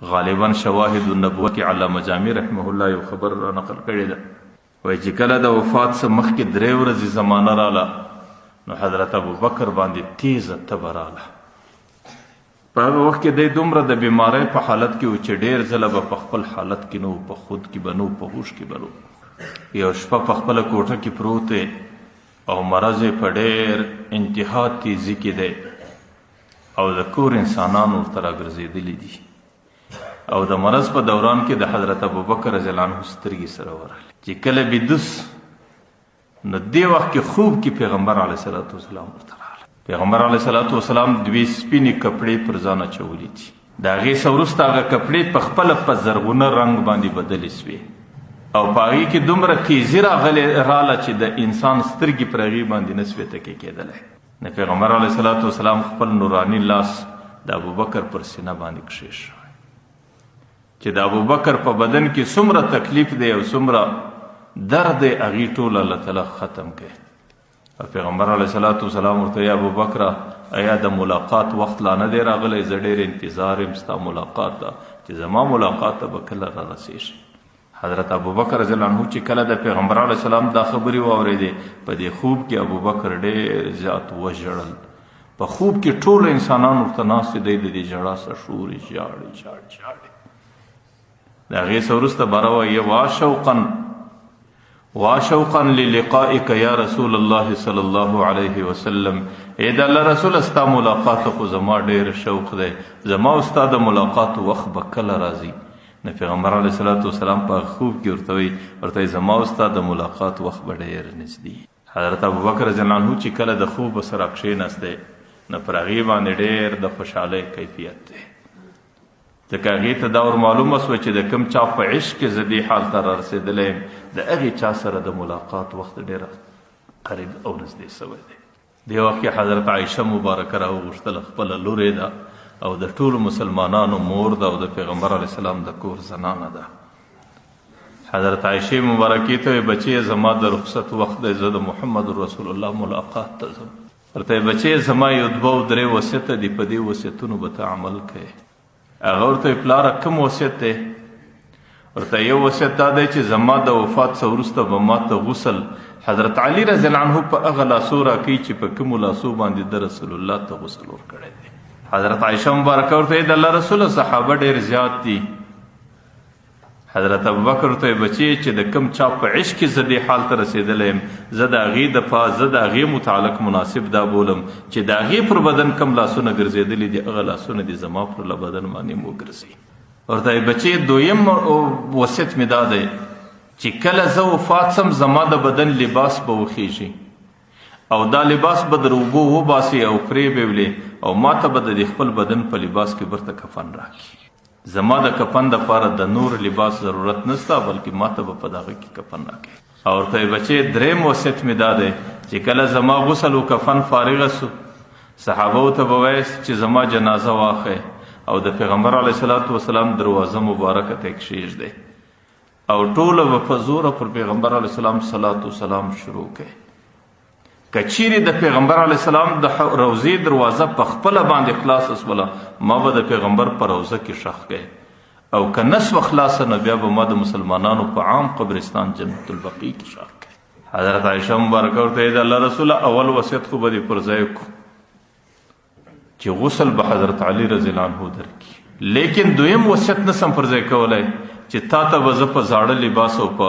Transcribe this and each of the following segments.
غالبا شواهد النبوه کې علامه جامي رحمه الله یو خبر را نقل کړې ده. وایي چې کله د وفات څخه مخکې 3 ورځې زمانه راله، نو حضرت ابوبکر باندې تیزه تبه راله. په هغه وخت کې دی دومره د بیمارۍ په حالت کې و چې ډېر ځله به په خپل حالت کې نه و، په خود کې به نه و، په هوښ کې به نه و. یو شپه په خپله کوټه کې پروت دی او مرض یې په ډېر انتها تیزي کې دی او د کور انسانان ورته راګرځېدلي دي. او د مرض په دوران کې د حضرت ابوبکر رضی الله عنه سترګې سره ورغلې چې کله بیده سو، نو دې وخت کې خوب کې پیغمبر علیه الصلاة والسلام ورته راغلی. پیغمبر علیه الصلاة والسلام دوې سپینې کپړې پر ځان اچولې دي. د هغې څخه وروسته هغه کپړې په خپله په زرغونه رنګ باندې بدلې سوې او په هغې کې دومره تیزي راغلې راله چې د انسان سترګې پر هغې باندې نه سوې تکې کېدلی. نو پیغمبر علیه الصلاة والسلام خپل نوراني لاس د ابوبکر پر سینه باندې کښېښوی چې د ابوبکر په بدن کې څومره تکلیف دی او څومره درد دی، هغې ټول الله تعالی ختم کړي. او پیغمبر علیه الصلاة والسلام ورته یا ابوبکره، ایا د ملاقات وخت لا نه دی راغلی؟ زه ډېر انتظار یم ستا ملاقات ته، چې زما ملاقات ته به کله را رسېږي. حضرت ابوبکر رضی الله عنه چې کله د پیغمبر علیه السلام دا خبرې واورېدې، په دې خوب کې ابوبکر ډېر زیات وژړل. په خوب کې ټول انسانان ورته ناست دي، د دې ژړا سره شوري ژاړي ژاړي ژاړي. د هغې څخه وروسته باره وایي، وا شوقا للقائک یا رسول الله صلی الله علیه وسلم. ای د الله رسول، ستا ملاقات خو زما ډېر شوق دی، زما او ستا د ملاقات وخت به کله راځي؟ نو پیغمبر علیه الصلاة والسلام په خوب کې ورته وایي، زما او ستا د ملاقات وخت به ډېر نږدې. حضرت ابوبکر رضی الله عنه چې کله د خوب سره کښېناستی، نو پر هغې باندې ډېر د خوشحالۍ کیفیت دی، ځکه هغې ته دا ور معلومه سوه چې د کوم چا په عشق کې زه دې حال ته را رسېدلی یم، د هغې چا سره د ملاقات وخت ډېر قریب او نږدې سوی دی. دې وخت کې حضرت عایشه مبارکه راوغوښتله، خپله لور یې ده او د ټولو مسلمانانو مور ده او د پیغمبر علیه السلام د کور زنانه ده. حضرت عایشې مبارکې ته وایي، بچیه زما د رخصت وخت دی، زه د محمد رسول الله ملاقات ته ځم. ورته وایي، بچیه زما یو دوه او درې وصیته دي، په دې وصیتونو به ته عمل کوې. هغه ورته وایي، پلاره کوم وصیت دی؟ ورته یو وصیت دا دی چې زما د وفات څخه وروسته به ما ته غسل حضرت علی رضی الله عنه په هغه لاسو راکوي چې په کومو لاسو باندې د رسول الله ته غسل ورکړی دی. حضرت عایشه مبارکه ورته وایي، د الله رسول صحابه ډېر زیات دي. حضرت ابوبکر ورته وایي، بچې چې د کوم چا په عشق کې زه دې حال ته رسېدلی یم، زه د هغې زه د هغې متعلق مناسب دا بولم چې د هغې پر بدن کوم لاسونه ګرځېدلي دي، هغه لاسونه دې زما پر بدن باندې هم وګرځي. ورته وایي، بچې دویم وصیت مې دا دی چې کله زه وفات سم، زما د بدن لباس به وخیږي او دا لباس به در اوبو وباسي او پرې به ولې او ما ته به د دې خپل بدن په لباس کې بیرته کفن راکړي. زما د کفن دپاره د نور لباس ضرورت نسته، بلکې ما ته به په دغه کې کفن راکړي. او ورته وایي، بچې دریم وصیت مې دا دی چې کله زما غسل او کفن فارغه سو، صحابو ته به وایاست چې زما جنازه واخی او د پیغمبر علیه الصلاة والسلام دروازه مبارکه ته یې کښېږدئ او ټوله به په زوره پر پیغمبر علیه السلام صلات وسلام شروع کړي. که چیرې د پیغمبر علیه السلام د روضې دروازه په خپله باندې خلاصه سوله، ما به د پیغمبر په روضه کې ښخ کړی، او که نه سوه خلاصه، نو بیا به ما د مسلمانانو په عام قبرستان جنت البقیع کې ښخ کړی. حضرت عایشه مبارکه ورته د الله رسول اول وصیت خو به دې پر ځای کړو چې غسل به حضرت علی رضی الله عنه درکړي، لیکن دویم وصیت نه سم پر ځای کولی چې تا ته به زه په زاړه لباس او په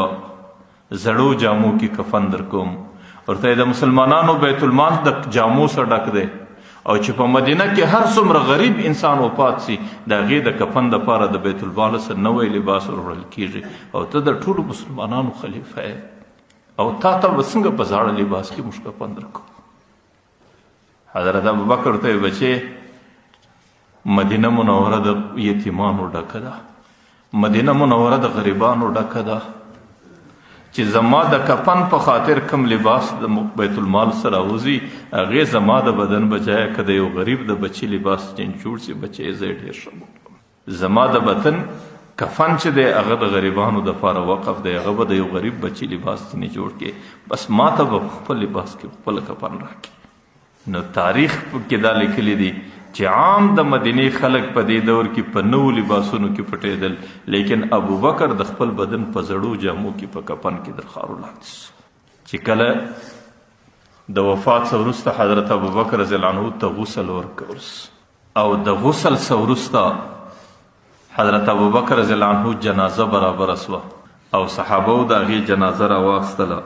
زړو جامو کې کفن درکوم. ورته د مسلمانانو بیت المال د جامو سره ډک دی او چې په مدینه کې هر څومره غریب انسان وفات سي، د هغې د کفن دپاره د بیت المال سره نوی لباس وروړل کیږي، او ته د ټولو مسلمانانو خلیفه یې او تا ته به څنګه په زاړه لباس کې موږ کفن درکوو؟ حضرت ابوبکر ته بچې مدینه منوره د یتیمانو ډکه ده، مدینه منوره د غریبانو ډکه ده، چې زما د کفن په خاطر کم لباس د بیت المال سره وځي، هغې زما د بدن بجای که د یو غریب د بچي لباس چین جوړ سي، بچی زه یې ډېر ښه بولم. زما د بدن کفن چې دی هغه د غریبانو دپاره وقف دی، هغه به د یو غریب بچي لباس ځینې جوړ کړي، بس ما ته به په خپل لباس کې خپل کفن راکړي. نو تاریخ کې دا لیکلي دي چې عام د مدینې خلک په دې دور کې په نوو لباسونو کې پټېدل، لیکن ابوبکر د خپل بدن په زړو جامو کې په کفن کې در خاورو لاندې شو. چې کله د وفات څخه وروسته حضرت ابوبکر رضی الله عنه ته غسل ورکول او د غسل څخه وروسته حضرت ابوبکر رضی الله عنه جنازه برابره سوه او صحابه د هغې جنازه راواخیستله.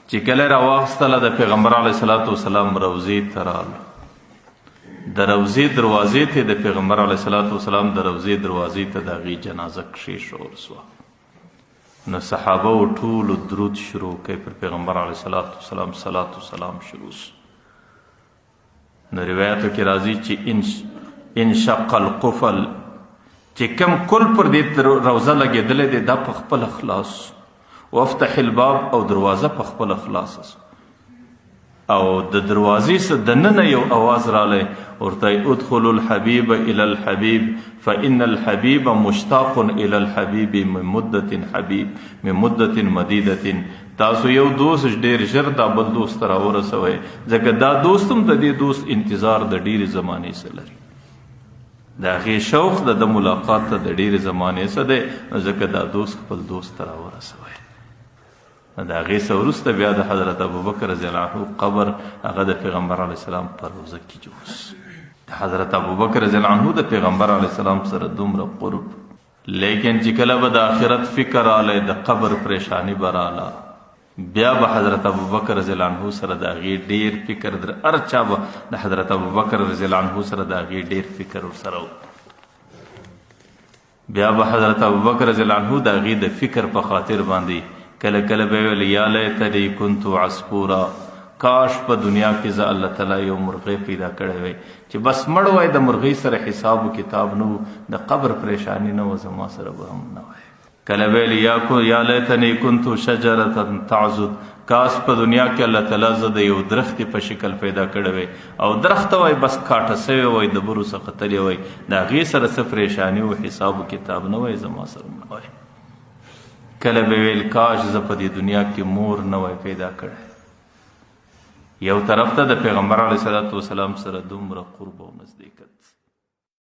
چې کله راواخیستله د پیغمبر علیه الصلاة والسلام روضې ته راغله. د روضې دروازې ته د پیغمبر علیه الصلاة والسلام د روضې دروازې ته د هغې جنازه کښېښول سوه. نو صحابه و ټولو درود شروع کوي پر پیغمبر علیه الصلاة والسلام، صلات والسلام شروع سو. نو روایتو کې راځي چې انشق القفل، چې کم کل پر دې روضه لګېدلی دی دا په خپله خلاص، وافتح الباب، او دروازه په خپله خلاصه سو. او د دروازې څخه دننه یو اواز راغی ورته ادخلوا الحبیب الی الحبیب فإن الحبیب مشتاق الی الحبیب من مدة حبیب من مدة مدیدة. تاسو یو دوست ډیر ژر دا بل دوست ته راورسوئ، ځکه دا دوست هم د دې دوست انتظار د ډېرې زمانې څخه لري. د هغې شوق د ده ملاقات ته د ډېرې زمانې څخه دی، نو ځکه دا دوست خپل دوست ته راورسوئ. د هغې څخه وروسته بیا د حضرت ابوبکر رضی الله عنه قبر هغه د پیغمبر علیه السلام په روضه کې جوړ شو. د حضرت ابوبکر رضی الله عنه د پیغمبر علیه السلام سره دومره قرب، لیکن چې کله به د آخرت فکر رالی، د قبر پریشانی به راله، بیا به حضرت ابوبکر رضی الله عنه سره د هغې ډېر فکر در هر چا به د حضرت ابوبکر رضی الله عنه سره د هغې ډېر فکر ورسره و. بیا به حضرت ابوبکر رضی الله عنه د هغې د فکر په خاطر باندې کله کله به ویل یا لیتني کنت عصفورا، کاش په دنیا کې زه الله تعالی یو مرغۍ پیدا کړی وای چې بس مړ وای، د مرغۍ سره حساب و کتاب نه و، د قبر پریشانی نه وه، زما سره به هم نه وای. کله ویل یا لیتني کنت شجرة تعضد، کاش په دنیا کې الله تعالی زه د یو درختې په شکل پیدا کړی وای او درخته وای بس کاټه سوی وای، د برو څخه تللی وای، د هغې سره څه پریشانی او حساب و کتاب نه وای، زما سره نه وای. کله به ویل کاش زه په دې دنیا کې مور نه وای پیدا کړی. یو طرف ته د پیغمبر علیه الصلاة والسلام سره دومره قرب او نزدېکت.